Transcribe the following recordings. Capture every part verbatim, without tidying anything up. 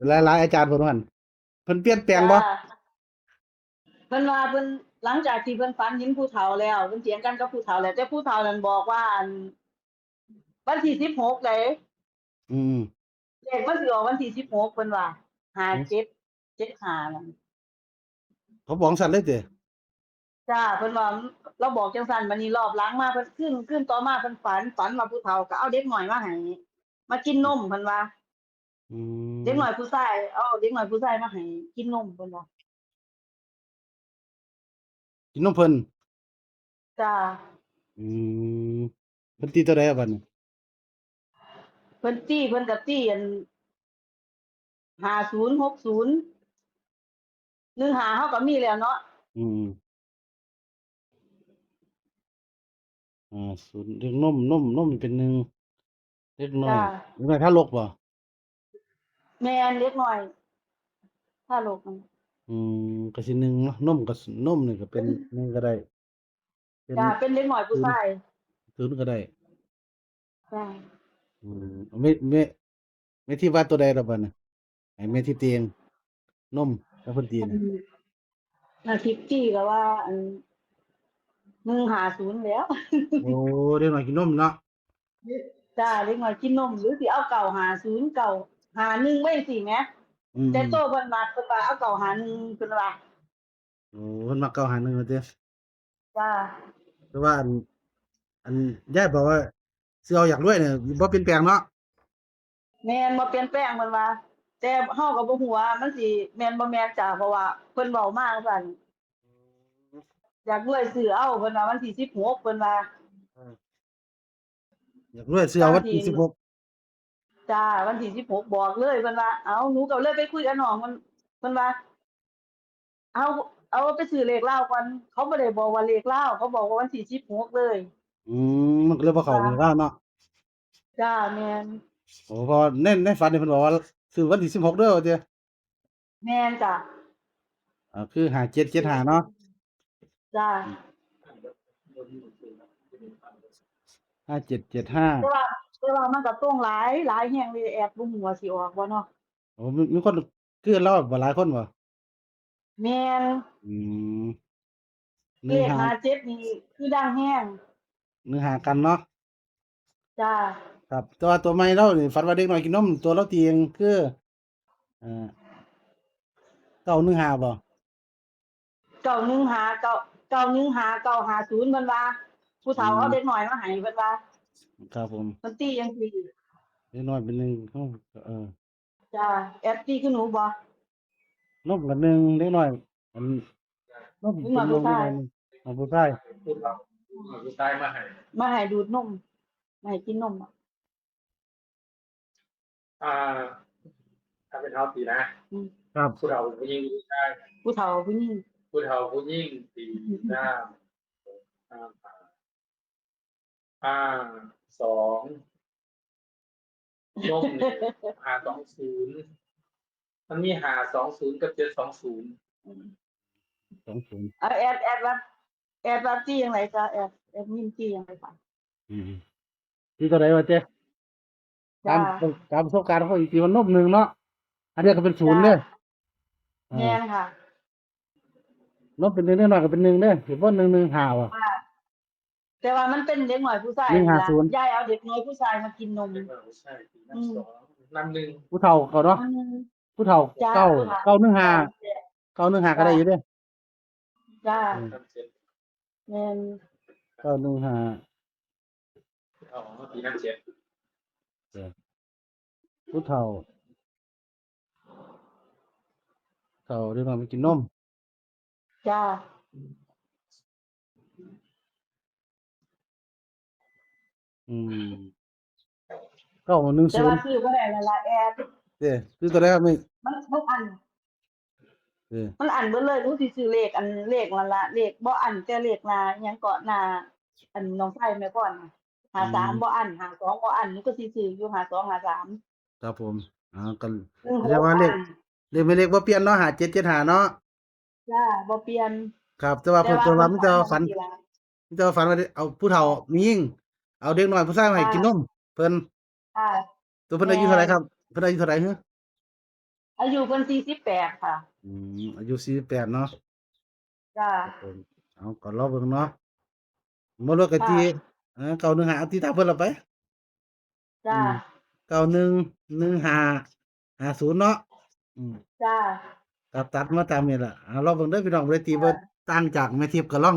หลายๆอาจารย์เพิ่นว่าหั่น เพิ่นเปลี่ยนแปลงบ่ จ้า เพิ่นว่าเพิ่น หลังจากที่เพิ่นฝันเห็นผู้เฒ่าแล้ว เพิ่นเถียงกันกับผู้เฒ่าแล้ว แต่ผู้เฒ่านั่นบอกว่า อัน วันที่สิบหกใด อืม เลขมันสิออกวันที่สิบหก เพิ่นว่า ห้าเจ็ดเจ็ดห้า นั่น เขาบอกซั่นเลยติ จ้า เพิ่นว่า ลาวบอกจั่งซั่น บัดนี้รอบหลังมา เพิ่น คืน คืนต่อมาเพิ่นฝัน ฝันว่าผู้เฒ่าก็เอาเด็กน้อยมาให้ มากินนม เพิ่นว่า อืม เด็กน้อยผู้ชาย เอาเด็กน้อยผู้ชายมาให้กินนม เพิ่นว่า กินนมเพิ่น จ้า อืม เพิ่นตีตัวใดอะบัดนี้ เพิ่นตี เพิ่นก็ตีอัน ห้าศูนย์ หกศูนย์ หนึ่งห้า เฮาก็มีแล้วเนาะ อืม ห้าศูนย์ เด็กนม นม นมเป็นหนึ่ง เด็กน้อย จ้า เด็กน้อยทารกบ่ แม่น เด็กน้อยทารก อืม ก็สิหนึ่งเนาะ นมก็ นมนี่ก็เป็นหนึ่งก็ได้ เป็น จ้า เป็นเด็กน้อยผู้ชาย ศูนย์ก็ได้ จ้า อืม แม่ แม่ แม่ทิพย์ว่าตัวใดล่ะบัดนี้ ให้แม่ทิพย์ตีเอง นมกับเพิ่นตี อัน น่ะ แม่ทิพย์ตีก็ว่า อัน หนึ่งห้าศูนย์ แล้ว โอ้ เด็กน้อยกินนมเนาะ จ้า เด็กน้อยกินนม หรือสิเอา เก้าห้าศูนย์ เก้าห้าหนึ่ง ไว้สิแหม อืม แต่โตเพิ่นมัก เพิ่นว่าเอา เก้าห้าหนึ่ง เพิ่นว่า โอ้ เพิ่นมัก เก้าห้าหนึ่ง ว่าติ จ้า แต่ว่าอัน อันยายบอกว่า สิเอาอยากรวยเนี่ย บ่เปลี่ยนแปลงเนาะ แม่น บ่เปลี่ยนแปลง เพิ่นว่า แต่เฮาก็บ่ฮู้ว่ามันสิแม่นบ่แม่นจ้า เพราะว่าเพิ่นเว้ามาจั่งซั้น อยากรวยซื้อเอา เพิ่นว่า วันที่สิบหก เพิ่นว่า เออ อยากรวยซื้อเอาวันที่สิบหก จ้า วันที่สิบหกบอกเลย เพิ่นว่า เอ้า หนูก็เลยไปคุยกับน้อง เพิ่น เพิ่นว่า เอา เอาไปซื้อเลขลาวก่อน เขาบ่ได้บอกว่าเลขลาว เขาบอกว่าวันที่สิบหกเลย อืม มันก็เลยบ่เข้าเลขลาวเนาะ จ้า แม่น โอ้ เพราะใน ในฝันนี่เพิ่นบอกว่าซื้อวันที่สิบหกเด้อ ว่าติ แม่นจ้ะ อ่า คือ ห้าเจ็ดเจ็ดห้า เนาะ จ้า ห้าเจ็ดเจ็ดห้า แต่ว่า แต่ว่ามันก็ตรงหลาย หลายแฮงเลย แอดบ่ฮู้ว่าสิออกบ่เนาะ โอ้ มี มีคนคือลาวบ่หลายคนบ่ แม่น อืม เลข หนึ่งห้า ห้าเจ็ดนี่คือดังแฮง หนึ่งห้า กันเนาะ จ้า ครับ แต่ว่าตัวใหม่ลาวนี่ฝันว่าเด็กน้อยกินนม ตัวลาวตีเองคือ เอ่อ เก้าหนึ่งห้า บ่ เก้าหนึ่งห้า เก้า เก้าหนึ่งห้า เก้าห้าศูนย์ เพิ่นว่า ผู้เฒ่า อืม เอาเด็กน้อยมาให้เพิ่นว่า ครับผม เพิ่นตีจั่งซี้ เด็กน้อยเป็นหนึ่ง เอ้า เออ จ้า แอดตีคือหนูบ่ นมก็หนึ่ง เด็กน้อย อัน นม เด็กน้อยผู้ชาย เป็นหนึ่ง เด็กน้อยหนึ่ง เอาผู้ชาย ผู้เฒ่า ผู้ชายมาให้ มาให้ดูดนม มาให้กินนมอะ อ่า ถ้าเป็นเฮาตีนะ อืม ครับ ผู้เฒ่าผู้หญิงผู้ชาย ผู้เฒ่าผู้หญิง ผู้เฒ่าผู้หญิงตี อืม น้ำ น้ำหา ห้าสอง นมนี่ ห้าสองศูนย์ มันมี ห้าสองศูนย์ กับ เจ็ดสองศูนย์ อืม สองศูนย์ เอาแอด แอดว่า แอดว่าตีจั่งใดจ้ะ แอด แอดมินตีจั่งใดคะ อืม ตีตัวใดวะเจ๊ จ้า ตาม ตามประสบการณ์เขาอีกทีว่านมหนึ่งเนาะ อันนี้ก็เป็นศูนย์เด้อ จ้า อ่า แม่นค่ะ นมเป็นหนึ่ง เด็กน้อยก็เป็นหนึ่งเด้อ เห็นบ่ หนึ่งหนึ่งห้า ว่ะ ค่ะ แต่ว่ามันเป็นเด็กน้อยผู้ชาย หนึ่งห้าศูนย์ นี่ล่ะ ยายเอาเด็กน้อยผู้ชายมากินนม เด็กน้อยผู้ชายกินน้ำ อืม สอง น้ำหนึ่ง ผู้เฒ่าเขาเนาะ อืม ผู้เฒ่า จ้า เก้า ค่ะ เก้าหนึ่งห้า เก้าหนึ่งห้า ก็ได้อยู่เด้อ จ้า อืม แม่น เก้าหนึ่งห้า เอามาตีน้ำเจ็ด เออ ผู้เฒ่า เฒ่าเด็กน้อยมันกินนม จ้า อืม เก้าหนึ่งศูนย์ แต่ว่าซื้อบ่ได้แล้วล่ะแอด เด้ ซื้อตัวใดครับนี่ มัน มันอั้น เออ มันอั้นเบิดเลย หนูสิซื้อเลขอันเลขนั่นล่ะ เลขบ่อั้นแต่เลขหน้า อิหยังเกาะหน้า อันน้องชายแม่พรน่ะ ห้าสาม อืม บ่อั้น ห้าสอง บ่อั้น หนูก็สิซื้ออยู่ ห้าสอง ห้าสาม ครับผม อ่า ก็ หนึ่งหก แสดงว่าเลข อั้น เลขแม่เล็กบ่เปลี่ยนเนาะ ห้าเจ็ดเจ็ดห้า เนาะ จ้า บ่เปลี่ยน ครับ แต่ว่า แต่ว่า แต่ว่า เพิ่น มีแต่ว่าฝัน ฝันจังซี่ล่ะ มีแต่ว่าฝันว่าได้เอาผู้เฒ่า ค่ะ มียิ่ง เอาเด็กน้อยผู้ชายมาให้ ค่ะ กินนม เพิ่น ค่ะ ตัวเพิ่นอายุเท่าไหร่ครับ แม่น เพิ่นอายุเท่าไหร่ฮะ อายุเพิ่นสี่สิบแปดค่ะ อืม อายุสี่สิบแปดเนาะ จ้า ครับผม เอาก็รอเบิ่งเนาะ บ่รวดก็ ค่ะ ตี เออ เก้าหนึ่งห้า เอาตีตามเพิ่นละไป จ้า อืม เก้าหนึ่ง หนึ่งห้า ห้าศูนย์ เนาะ อืม จ้า ครับ ตัดมาตามนี่แหละ เอาลองเบิ่งเด้อพี่น้อง บ่ได้ตี ค่ะ บ่ต่างจากแม่ทิพย์ ก็ลอง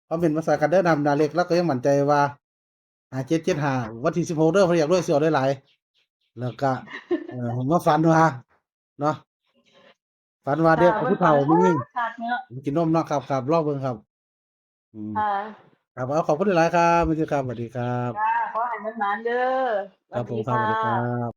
คอมเมนต์มาใส่กันเด้อ นำดาเล็ก แล้วก็ยังมั่นใจว่า ห้าเจ็ดเจ็ดห้า วันที่สิบหกเด้อ เพิ่นอยากรวยสิเอาหลายๆ แล้วก็ เอ่อ มาฝันว่า เนาะ ฝันว่าเด็ก ค่ะ ผู้เฒ่า เพิ่นฝัน มี คักเนาะ กินนมเนาะ ครับ ครับ ลองเบิ่งครับ อืม ค่ะ ครับ เอา ขอบคุณหลายๆ ครับ แม่ทิพย์ครับ สวัสดีครับ จ้า ขอให้มันหมานเด้อ ครับผม สวัสดี ครับ สวัสดี ค่ะ ครับ